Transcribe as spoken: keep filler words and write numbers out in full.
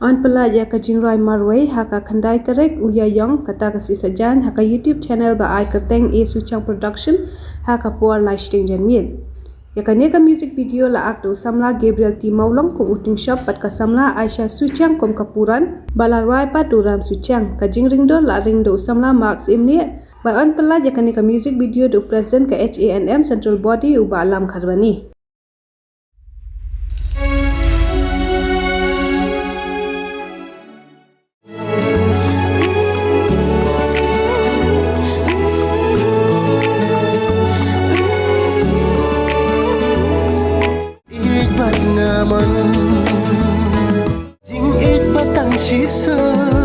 Yn pyllait ïa ka jingrwai marwei ha ka khyndai tarik u Ïaïong kata ka sngi Saitjaiñ ha ka YouTube channel ba ai kyrteng A Suchiang Production ha ka por lai shiteng janmiet. Ïa kane ka music video la act da u samla Gabriel T Mawlong kum u tyngshop bad ka samla Aisha Suchiang kum ka puran, ba la rwai pat da u Ram Suchiang. Ka jingringdur la ring da u samla Mark Syiemlieh. Ba yn pyllait ïa kane ka music video da u president ka H A N M Central Body u Bah Lam Kharbani. Ïeit bad nga mon. Jingïeit ba tang shisha.